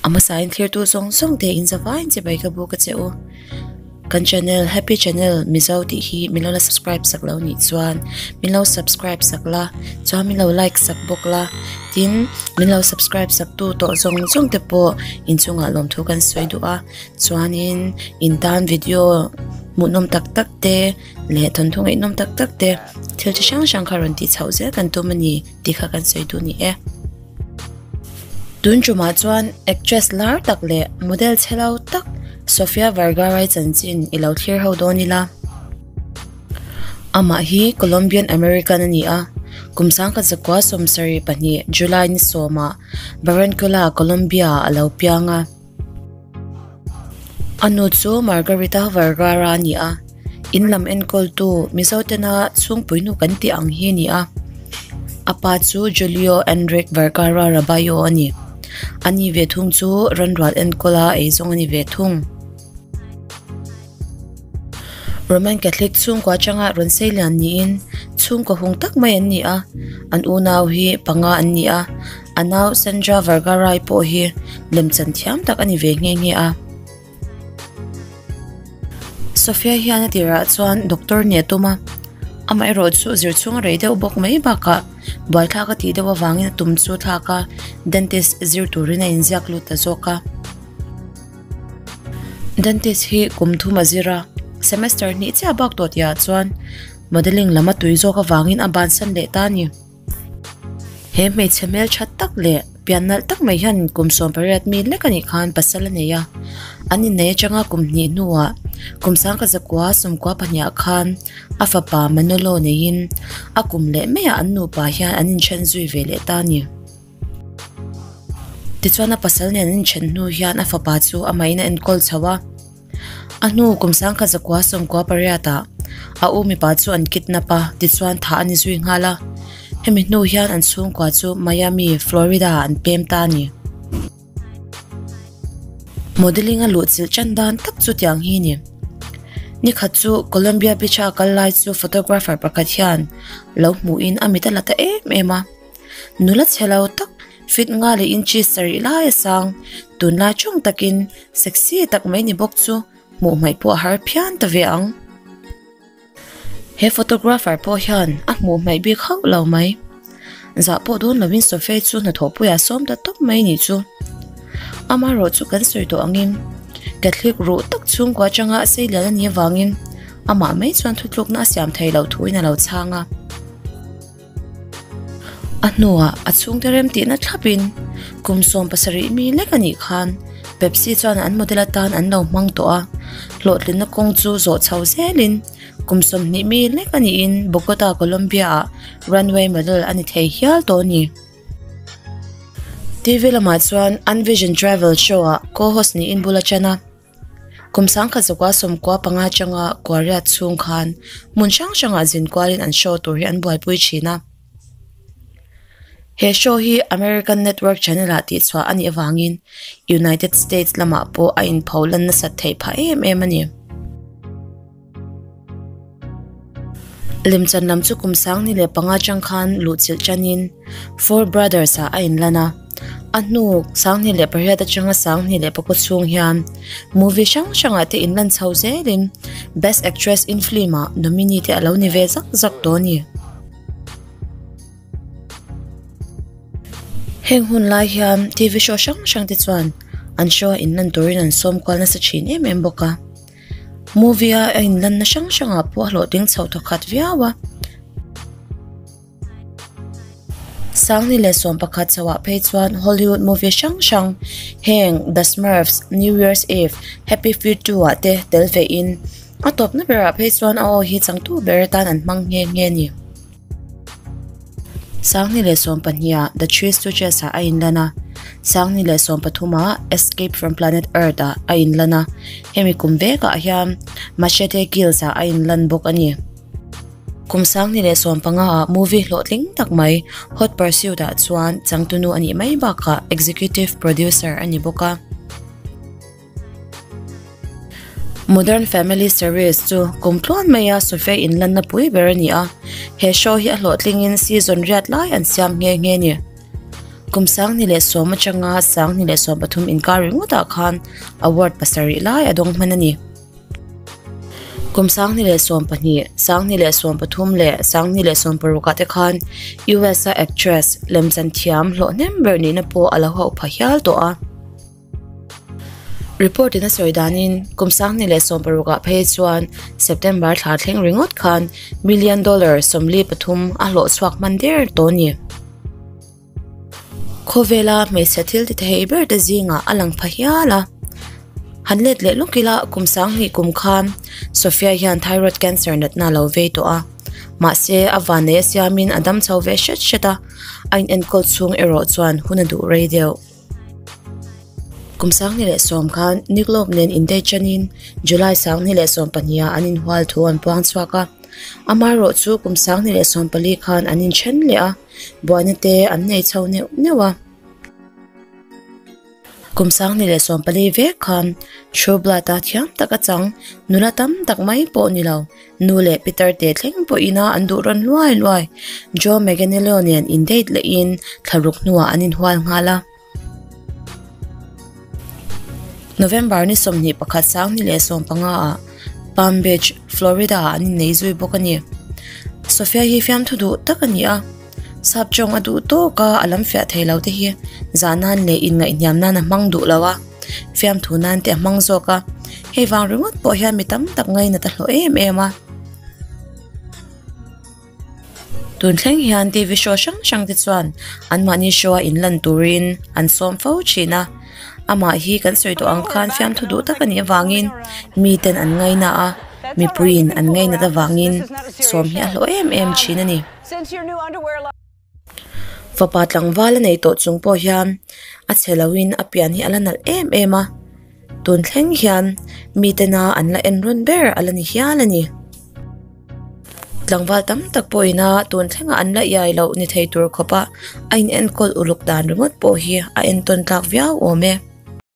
A hmasain thlirtu zawng zawng te in zavaiin chibai ka buk a che u. Kan channel Happy Channel Mizo tih hi min lo la subscribe sak lo nih chuan min lo subscribe sak la chuan min lo like sak bawk la tin min lo subscribe sak tu tawh zawng zawng te pawh inchungah lawmthu kan sawi duh a chuanin in tan video hmuhnawm tak tak te leh thawnthu ngaihnawm tak tak te thil chi hrang hrang kha rawn tih chhoh zel kan tum a ni tih kha kan sawi duh a ni e. Tun tumah chuan actress lar tak leh model chhe lo tak Sofia Vergara-i chanchin i lo thlir ho dawn ila. Amah hi Colombian American a ni a, kum sangkhat zakua 72 July ni sawmah Barranquilla, Colombia ah a lo piang a. A nu chu Margarita Vergara a ni a, in lam enkawltu Mizo tena chhungpuinu kan tih ang hi a ni a. A pa chu Julio Enrique Vergara Rabayo a ni. A ni ve thung chu ranrual enkawla eizawng a ni ve thung. Roman Catholic chhungkua atanga rawn sei lian niin chhungkaw hung tak mai an ni a, an unau hi panga an ni a, a nau Sandra Vergara-i pawh hi lemchan thiam tak a ni ve nghe nghe a. Sophia hian a tirah chuan doctor nih a tum a, amaherawh chu zir chhung a rei deuh bawk mai bakah buaithlak a tih deuh avangin a tum chu thlak a, dentist zir turin a inziak lut ta zawk a. Dentist hi kum thum a zir a, semester hnih chiah bak tawh tihah chuan modelling lam a tui zawk avangin a bansan leh ta a ni. He hmeichhe hmeltha tak leh pian nalh tak mai hian kum 18 mi lek anih khan pasal a nei a, an inneih atanga kum hnih hnuah kum 1992 ah khan a fapa Manolo neiin a kum leh maiah an nupa hian an inthen zui ve leh ta a ni. Tichuan a pasal nen an inthen hnu hian a fapa chu amahin a enkawl chho a, a hnu kum 1998 ah a u mipa chu an kidnap a, tichuan thah a ni zui nghal a, hemi hnu hian an chhungkua chu Miami, Florida ah an pem ta a ni. Modelling a luhchilh tan dan tak chu tiang hi a ni. Nikhat chu Columbia Beach a kal lai chu photographer pakhat hian lo hmuhin a mit a la ta em em a. Nula chhe lo tak, fit nga leh inches sarih lai a sang, tunlai tawng takin sexy tak mai ni bawk chu hmuh hmaih pawh a har phian ta ve ang. He photographer pawh hian a hmuh hmaih bik hauh lo mai. Zah pawh dawn lovin Sophie chu hnathawhpuiah sawm ta tawp mai ni chu. Amaherawh chu kan sawi tawh angin Catholic ruh tak chhungkua atanga a sei lian a nih avangin amah mai chuan thutlukna a siam thei loh thuin a lo chhang a. A hnuah a chhungte remtihna thlapin kum 17 mi lek a nih khan Pepsi chuan an model atan an lo hmang tawh a, hlawhtlinna kawng chu zawh chho zelin kum 20 mi lek a niin Bogota, Colombia-ah runway model a ni thei hial tawh a ni. TV lamah chuan Unvision Travel Show-ah co-host niin bul a ṭan a. Kum 1995 atanga Kuariat chhung khan hmun hrang hrangah zin kualin an show tur hi an buaipui thin a. He show hi American Network Channel ah tihchhuah a nih avangin United States lamah pawh a inpho lan nasat theih phah em em a ni. Lemchan lam chu kum 2005 atang khan luhchilh tanin Four Brothers ah a inlan a, a hnu 2008 atanga 2009 chhung hian movie hrang hrangah te inlan chho zelin Best Actress in Film ah nominee te a lo ni ve zak zak tawh a ni. Heng hun lai hian TV show hrang hrang te chuan an show a inlan turin an sawm kual nasa thin em em bawk a. Movie a a inlanna hrang hrangah pawh a hlawhtling chho thawkhat viau a. 2011 chhoah phei chuan Hollywood movie hrang hrang heng The Smurfs, New Year's Eve, Happy Feet 2 ah te tel ve in a tawpna berah phei chuan a aw hi changtu ber atan an hmang nghe nghe a ni. 2012 ah The Three Stooges ah a inlan a, 2013 ah Escape from Planet Earth ah a inlan a, hemi kum vekah hian Machete Kills ah a inlan bawk a ni. Kum 2015 ah movie hlawhtling tak mai Hot Pursuit ah chuan changtunu a nih mai bakah executive producer a ni bawk a. Modern Family series chu kum tluan maia Sophia inlanna pui ber a ni a, he show hi a hlawhtlingin season riat lai an siam nghe nghe a ni. Kum 2010 atanga 2013 inkar ringawtah khan award pasarih lai a dawng hman a ni. Kum 2012, 2013 leh 2016 ah te khan US a actress lemchan thiam hlawh hnem ber nihna pawh a lo hauh pha hial tawh a. Report in a sawi danin kum 2016 ah phei chuan September thla thleng ringawt khan million dollar 43 a hlawh chhuak hman der tawh a ni. Khawvela hmeichhe thil ti thei ber te zingah a lang pha hial a. Han let leh lawk ila kum 20 kum khan Sophia hian thyroid cancer natna a lo vei tawh a. Mahse a vannei a siamin a dam chho ve hret hret a, a inenkawl chhung erawh chuan hun a duh rei deuh. Kum 2010 khan Nick Loeb nen indate chanin July 2012 ah an inhual thu an puang chhuak a. Amaherawh chu kum 2014 khan an inthen leh a. Buaina te an nei chho neuh neuh a. Kum 2014 vek khan True Blood a thiam tak a chang nula tam tak mai pawh ni lo. Nu leh Peter te thleng pawhin a an duh rawn luai luai. Joe Manganiello nen in date lehin thlaruk hnuah an inhual nghal a. November ni 21 2015 ah Palm Beach, Florida ah an innei zui bawk a ni. Sophia hi fiamthu duh tak a ni a. Sap tawng a duh tawk a, a lam fiah thei lo te hi zah nan leh inngaihhniam nan a hmang duh lo a, fiamthu nan te a hmang zawk a. Hei vang ringawt pawh hian mi tam tak ngainat a hlawh em em a. Tun thleng hian TV show hrang hrang te chuan anmahni show a inlan turin an sawm fo thin a. Amah hi kan sawi tawh ang khan fiamthu duh tak a nih avangin miten an ngaina a, mipuiin an ngainat avangin sawm hi a hlawh em em thin a ni. Fapa tlangval a nei tawh chung pawh hian a chhe loin a pian hi a la nalh em em a, tun thleng hian mitena an la en rawn ber a la ni hial a ni. Tlangval tam tak pawhina tun thlenga an la iai loh ni thei tur khawpa a inenkawl uluk dan ringawt pawh hi a entawn tlak viau awm e.